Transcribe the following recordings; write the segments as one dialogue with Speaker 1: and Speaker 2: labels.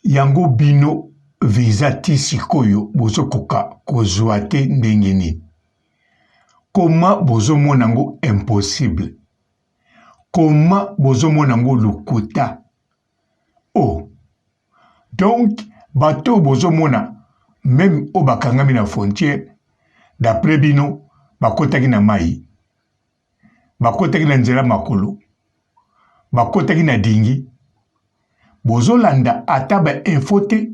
Speaker 1: Yango bino visa ti sikoyo bozo koka kozua te ndenge nini? Comment bozo mona ngo impossible? Comment bozo mona ngo lokuta? Oh donc bato oyo bozo mona meme oyo bakangami na frontière d'après bino bakotaki na mayi? Bakotaki na nzela makolo? Bakotaki na dingi? Bozolanda ata ba info te?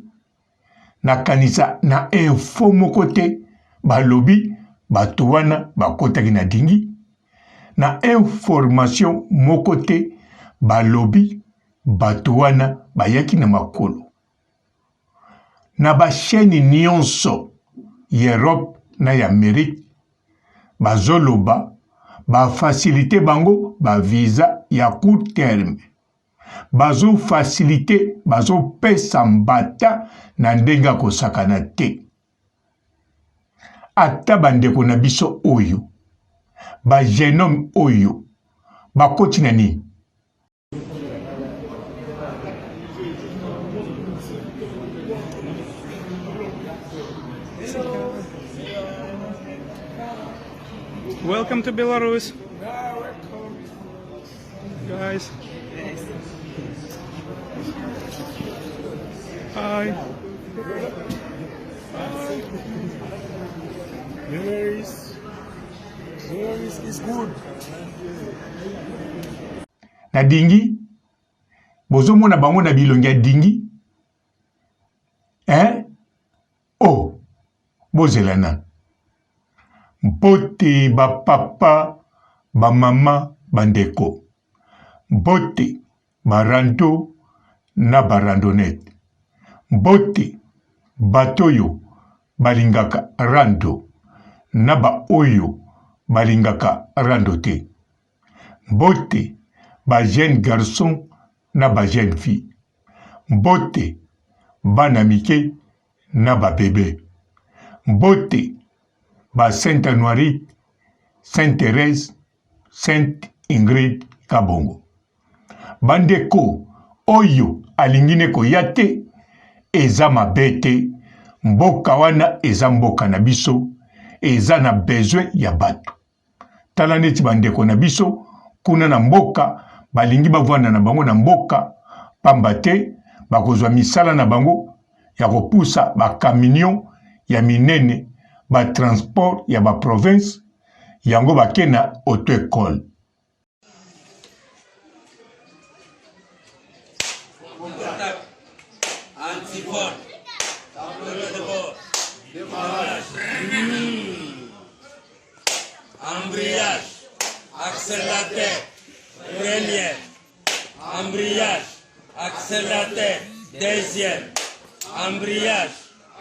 Speaker 1: Nakanisa na info moko te balobi bato wana bakotaki na dingi. Na information moko te balobi bato wana bayaki na makolo. Na ba chaine nionso y'Europe na y'Amerique bazoloba ba facilite bango ba visa ya court terme. Bazo facilite, bazopesa mbata na ndenge ya kosakana te. Ata bandeko na biso oyo ba jeune homme oyo bakoti na nini?
Speaker 2: Welcome to Belarus. Guys. Hi. Hi.
Speaker 3: Belarus. Belarus is good.
Speaker 1: Na dingi bozomona bango na bilongi ya dingi hein? Oh, bozela nanu. Mbote ba papa, ba mama, ba ndeko. Mbote ba rando na ba randonnette. Mbote bato oyo balingaka rando na ba oyo balingaka rando te. Mbote ba jeunes garçons na ba jeunes filles. Mbote bana mike na ba bebe. Mbote ba Sainte Anuarite, Sainte Therèse, Sainte Ingrid Kabongo. Bandeko oyo alingi ne koya te eza mabe te, mboka wana eza mboka na biso, eza na besoin ya bato. Tala neti ba ndeko na biso kuna na mboka balingi bavanda na bango na mboka pamba te bakozwa misala na bango ya kopusa ba camion ya minene ba transport ya ba province yango bake na auto ecole.
Speaker 4: Embrayage, accélérateur, première. Embrayage, accélérateur, deuxième. Embrayage,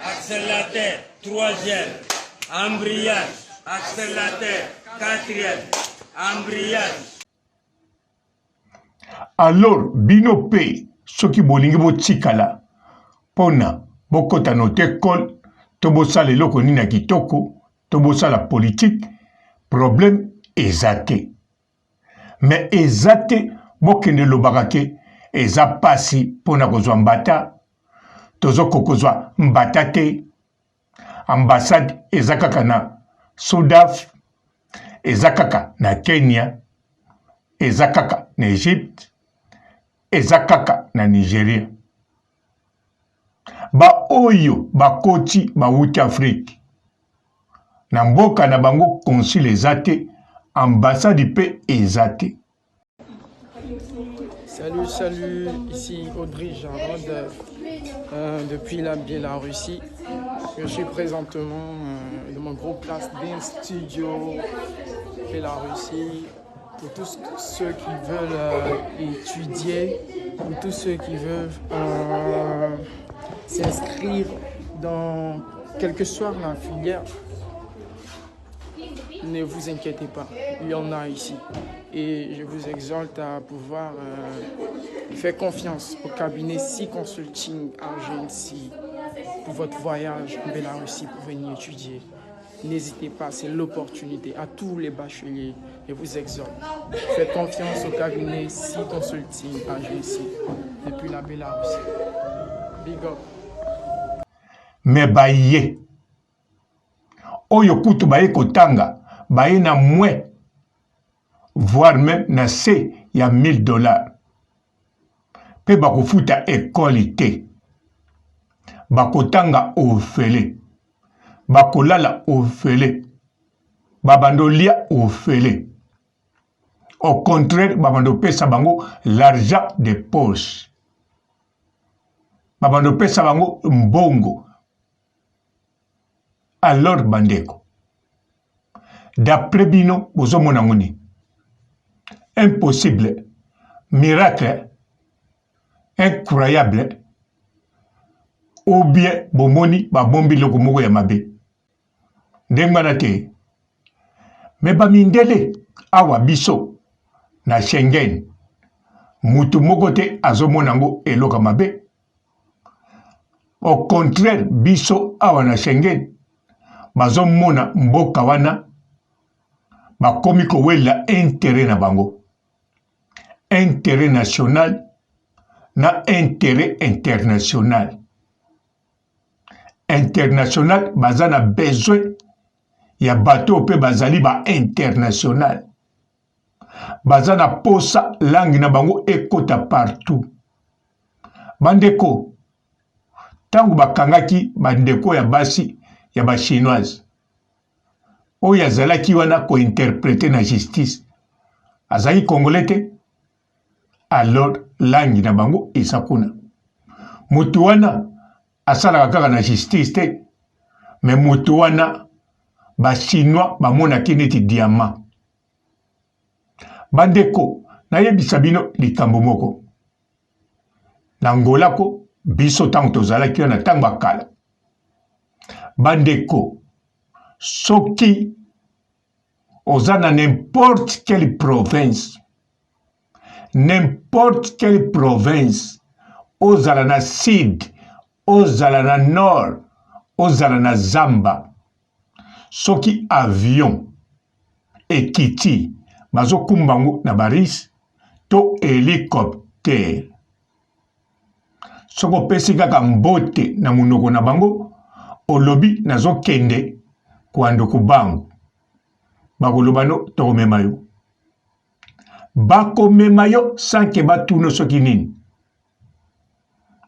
Speaker 4: accélérateur, troisième. Embrayage, accélérateur, quatrième. Embrayage.
Speaker 1: Alors bino pe soki bolingi botikala pona bokota na auto ecole to bosala eloko nini ya kitoko to bosala politique problème eza te mais eza te bokende lobaka ke eza pasi pona kozwa mbata tozo kokozwa mbata te ambassade eza kaka na sudaf eza kaka na kenya eza kaka na egypte eza kaka na nigeria baoyo bakoti bawuti afrike na mboka na bango consul eza te ambassade mpe eza te
Speaker 2: Salut, salut, ici Audrey Jarod euh, depuis la Biélorussie. Je suis présentement euh, dans mon gros place Dance Studio Biélorussie. Pour tous ceux qui veulent euh, étudier, pour tous ceux qui veulent euh, s'inscrire dans quelle que soit la filière, ne vous inquiétez pas, il y en a ici. Et je vous exhorte à pouvoir euh, faire confiance au cabinet C Consulting Agency pour votre voyage en Bélarussie pour venir étudier. N'hésitez pas, c'est l'opportunité à tous les bacheliers. Je vous exhorte. Faites confiance au cabinet C Consulting Agency depuis la Bélarussie. Big up.
Speaker 1: Mais baye oyo kutu baye kotanga baye na moins voire meme na se ya 1000 dollars mpe bakofuta ekole te, bakotanga ofele, bakolala ofele, babanda olia ofele. Au contraire, babanda opesa bango l'argent de poche, babanda opesa bango mbongo. Alors bandeko, d'après bino bozomona yango nini? Impossible, miracle, incroyable, ou bien bomoni babombi eloko moko ya mabe ndenge wana te. Me bamindele awa biso na Schengen mutu moko te azomona yango eloko ya mabe. Au contraire biso awa na Schengen bazomona mboka wana bakomi kowelela interet na bango, interet national na interet international. International baza na besoin ya bato oyo mpe bazali ba international, baza na posa langue na bango ekota partout. Bandeko, ntango bakangaki bandeko ya basi ya ba chinoise oyo azalaki wana kointerprete na justice, azalaki congolais te, alors langue na bango eza kuna. Moto wana asalaka kaka na justice te, me moto wana ba chinois bamonaki neti diamant. Bandeko, nayebisa bino likambo moko. Na Angola ko biso ntango tozalaki wana ntango ya kala, bandeko, soki oza na n'importe quelle province, n'importe quelle province, ozala na sud, ozala na nord, ozala na zamba, soki avion ekiti bazokumba yango na barise to helicoptère, soki opesi kaka mbote na monoko na bango, olobi nazokende kuando kubangu, bakoloba no tokomema yo, bakomema yo sans ke batuna soki nini.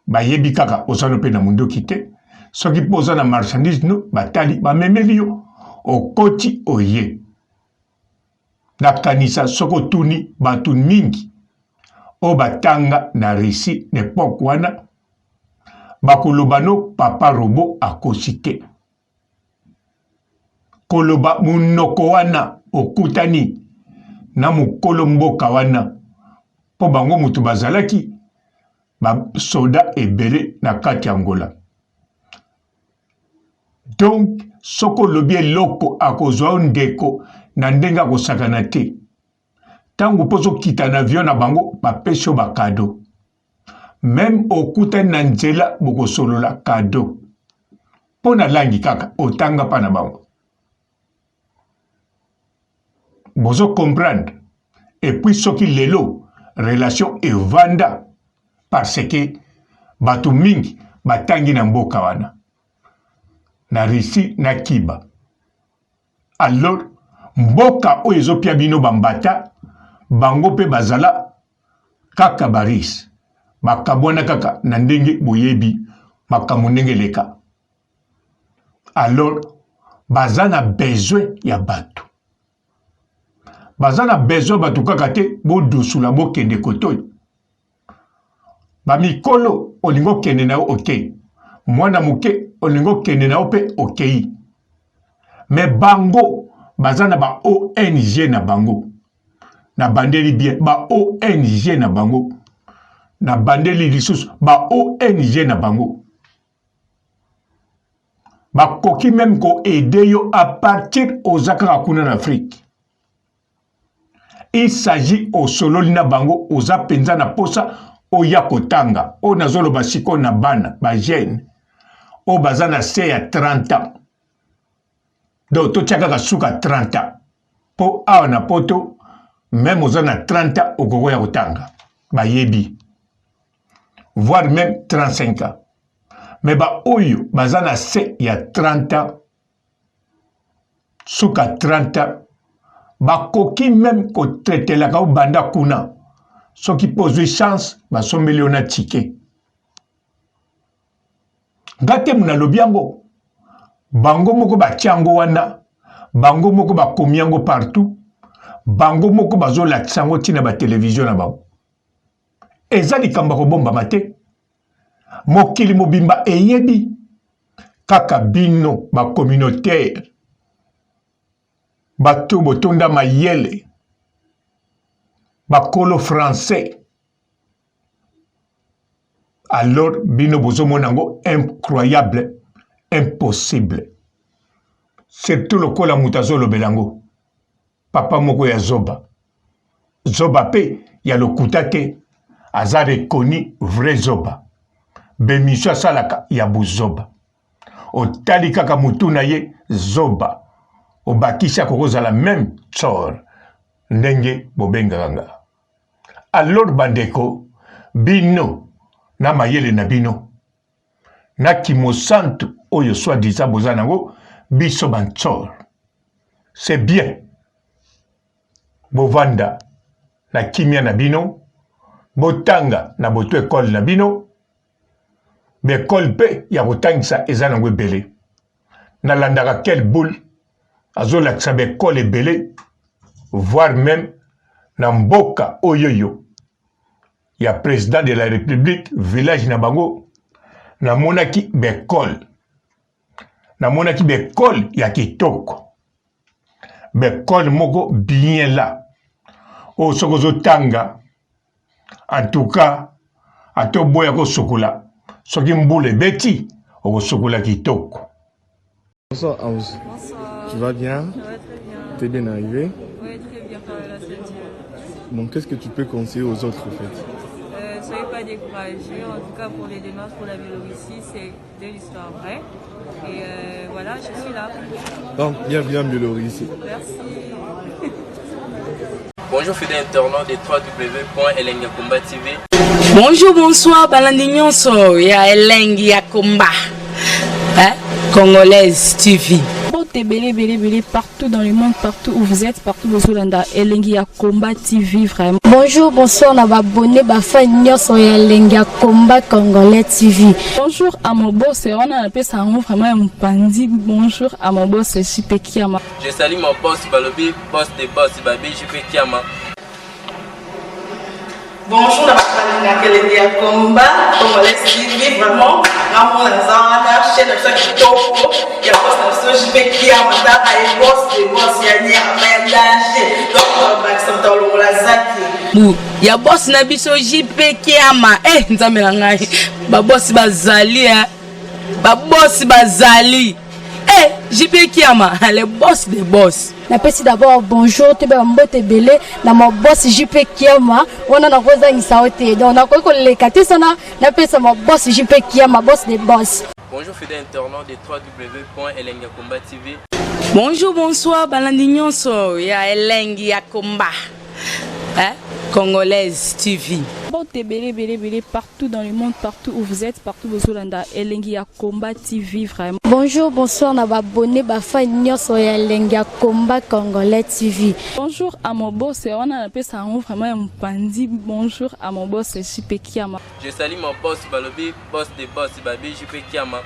Speaker 1: Bayebi kaka oza no mpe na mondoki te, soki mpe oza na marchandise no batali bamemeli yo, okoti oye. Nakanisa soki otuni bato mingi oyo batanga na Russie na epoque wana, bakoloba no papa robot akosi te. Koloba monoko wana okutani na mokolo mboka wana, mpo bango moto bazalaki basoda ebele na kati ya Angola. Donc soki olobi eloko akozwa yo ndeko na ndenge akosakana te. Ntango mpo ozokita na avion na bango bapesi yo bakado, meme okutani na nzela bokosolola kado mpo na langi kaka otanga mpa na bango. Bozo comprendre? Et puis soki lelo relation evanda parce que bato mingi batangi na mboka wana na Russie na Cuba, alors mboka oyo ezopia bino bambata bango mpe bazala kaka ba Russe, bakabwana kaka na ndenge boyebi makambo ndenge eleka. Alors baza na besoin ya bato, baza na besoin bato kaka te bodusula bokende kotoyo. Bamikolo olingi okende na yo okei, mwana moke olingi okende na yo mpe okei, me bango baza na ba ONG na bango. Nabandeli bien ba ONG na bango, nabandeli lisusu ba ONG na bango. Bakoki meme ko aider yo à partir oza kaka kuna na Afrique. Il s'agit osololi na bango, oza penza na posa oya kotanga. Oyo nazoloba sikoyo na bana ba jeune oyo baza na se ya 30 ans, donc totia kaka suka 30 ans, po awa na poto meme oza na 30 ans okoki koya kotanga, bayebi, voire meme 35 ans. Mais ba oyo baza na se ya 30 ans, suka 30 ans, bakoki meme kotretelaka yo banda kuna. Soki mpe ozwi chance, basombeli yo na ticket. Nga te nalobi yango, bango moko batia yango wana, bango moko bakomi yango partout, bango moko bazolakisa yango ntina ba television na bango. Eza likambo ya kobombama te. Mokili mobimba eyebi kaka bino ba communautaire bato botonda mayele bakolo français alors bino bozomona yango incroyable impossible surtout lokola moto azolobela yango papa moko ya zoba zoba pe ya lokuta te aza reconnu vrai zoba bemission asalaka ya buzoba otali kaka mutu na ye zoba obakisi akoki kozala meme tsor ndenge bobengaka nga alors bandeko bino na mayele na bino na kimosantu oyo soit disant boza nango biso bantsor c'est bien bovanda na kimia na bino botanga na boto ekole na bino baekole mpe ya kotangisa eza nango ebele nalandaka quel boule azolakisa baekole ebele voire meme na mboka oyoyo ya president de la republique village na bango namonaki baekole namonaki baekole ya kitoko baekole moko bien la oyo soki ozotanga en tout cas ata oboya kosukola soki mbula ebeti okosukola kitoko.
Speaker 3: Bonsoir House.
Speaker 5: Bonsoir.
Speaker 3: Tu vas bien?
Speaker 5: Ça va très bien.
Speaker 3: T'es bien arrivé?
Speaker 5: Oui, très bien, par la grâce de Dieu.
Speaker 3: Bon, qu'est-ce que tu peux conseiller aux autres en fait?
Speaker 5: Soyez pas découragés, en tout cas pour les démarches pour la Biélorussie, c'est de l'histoire vraie. Et voilà, je suis là.
Speaker 3: Donc, bienvenue en Biélorussie.
Speaker 5: Merci.
Speaker 6: Bonjour fidèles internautes de www.elengiyakomba TV.
Speaker 7: Bonjour, bonsoir, balandi nyonso ya Elengi ya Komba. Hein? Congolaise TV.
Speaker 8: Mbote ebele ebele ebele partout dans le monde, partout où vous êtes, partout bozolanda Elengi ya Combat TV vraiment.
Speaker 9: Bonjour, bonsoir na ba abonné ba fan nyonso ya Elengi ya Combat Congolais TV.
Speaker 8: Bonjour à mon boss, wana napesa yango vraiment ya mopanzi. Bonjour à mon boss JP Kiama.
Speaker 6: Je salue mon boss Balobi, boss des boss Babi JP Kiama.
Speaker 10: Bonjour na bato balingaka elengi ya combat congolais TV vraiment nga mona naza wana chaîne na biso ya kitoko ya boss na biso JP Kiama tala ye boss de boss ya nyama ya danger donc bakisa moto alongola zaki
Speaker 7: Bu ya boss na biso JP Kiama eh nzambe na ngai ba boss bazali eh ba boss bazali eh JP Kiama le boss des boss.
Speaker 9: Napesi d'abord bonjour toyeba mbote ebele na ma boss JP Kiama wana nakozangisa yo te donc nakoki koleka te sana napesa ma boss JP Kiama boss des boss.
Speaker 6: Bonjour fidèles internautes de www.elengiyakomba.tv.
Speaker 7: Bonjour, bonsoir, balandi nyonso ya Elengi ya Komba. Hein? Congolaise TV.
Speaker 8: Mbote ebele ebele ebele partout dans le monde, partout où vous êtes, partout bozolanda Elengi ya Combat TV vraiment.
Speaker 9: Bonjour, bonsoir na ba abonné ba fan nyonso ya Elengi ya Combat Congolais TV.
Speaker 8: Bonjour à mon boss, wana napesa yango vraiment ya mopanzi. Bonjour à mon boss JP Kiama.
Speaker 6: Je salue mon boss Balobi, boss des boss Babi JP Kiama.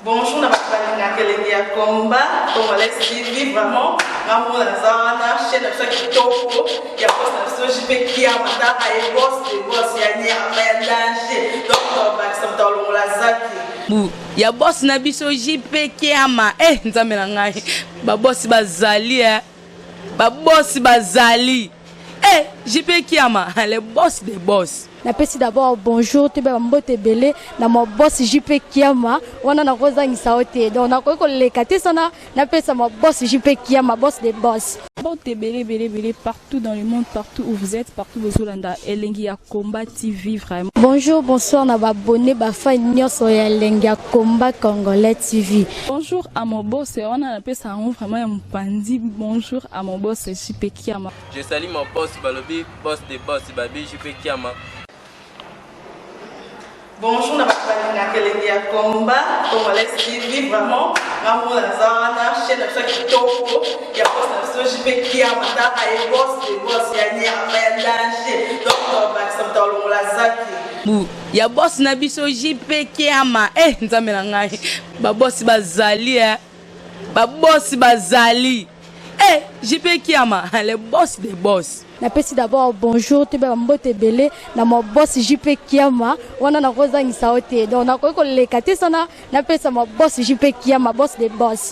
Speaker 10: Bonjour na bato balingaka elengi ya combat congolais TV vraiment nga mona naza wana chaîne na biso ya kitoko ya boss na biso JP Kiama tala ye boss de boss ya nyama ya danger donc bakisa moto alongola zaki
Speaker 7: Bu ya boss na biso JP Kiama eh nzambe na ngai ba boss bazali eh ba boss bazali eh JP Kiama le boss des boss.
Speaker 9: Napesi d'abord bonjour toyeba mbote ebele na ma boss JP Kiama wana nakozangisa yo te donc nakoki koleka te sana napesa ma boss JP Kiama boss des boss.
Speaker 8: Mbote ebele ebele ebele partout dans le monde, partout où vous êtes, partout bozolanda Elengi ya Combat TV vraiment.
Speaker 9: Bonjour, bonsoir na ba abonné ba fan nyonso ya Elengi ya Combat Congolais TV.
Speaker 8: Bonjour à mon boss, wana napesa yango vraiment ya mopanzi. Bonjour à mon boss JP Kiama.
Speaker 6: Je salue mon boss Balobi, boss des boss Babi JP Kiama.
Speaker 10: Bonjour na bato balingaka elengi ya combat congolais TV, vraiment nga moko naza wana, chaîne na biso ya kitoko ya boss na biso JP Kiama, taka ye boss de boss ya nyama ya danger, donc tobakisa moto alongola zaki
Speaker 7: Bu ya boss na biso JP Kiama. Eh nzambe na ngai, ba boss bazali eh. Ba boss bazali. Eh JP Kiama, le boss des boss.
Speaker 9: Napesi d'abord bonjour, toyeba bambote ebele na ma boss JP Kiama. Wana nakozangisa yo te, donc nakoki koleka te sana napesa ma boss JP Kiama, boss de boss.